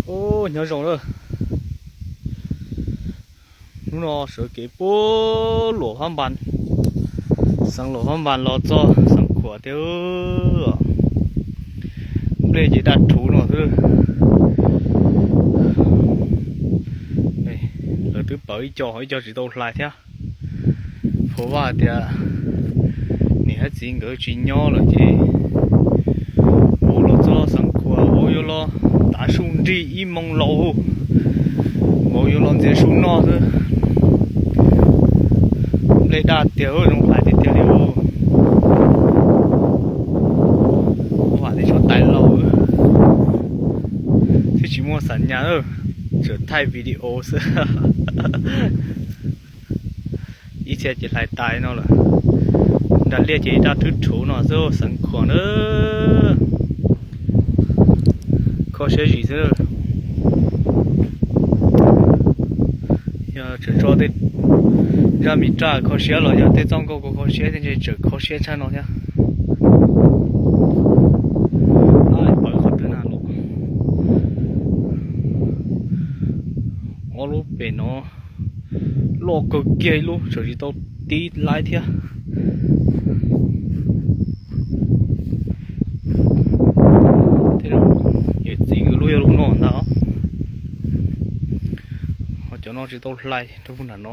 Nyob zoo lawm. Hnub no sawv kev puag Luam Phab Npas, xeev Luam Phab Npas los txog xeev Khuam thiab. Nplej ces daj rhuv no xwb. Lawv twb pawv ib co, ib co tsis tau hlais thiab. Qhuav vaj tias niam thiab txiv nkawd tsis nyob lawm ces vauv los txog xeev Khuam, vauv yuav los tav su nrig ib moos laus, vauv yuav los ntxias su noj xwb. Nplej daj tiag, zoo hlais tiag tiag li. Vam tias tshuav tais laus thiab tsis muaj xam nyas, tsuas thaij video xwb. Ib txhia ces hlais tais no lawm. Nram liaj ces ib daj rhuv rhuv no xwb, xeev Khuam na. Kho siab zim xwb. Yog tseem tso tej zaj me raj kho siab los yog tej txoj nkauj kho siab thiab ntshe tseem kho siab tshaj no thiab. Pawv qhov twg na los. Ob lub pem no loj kawg kiag ib lub, tseem tsis tau tib laib thiab. Yawm txiv nkawd lub yog lub no ntag. Ho cov no tsis tau hlais rau puag nram no.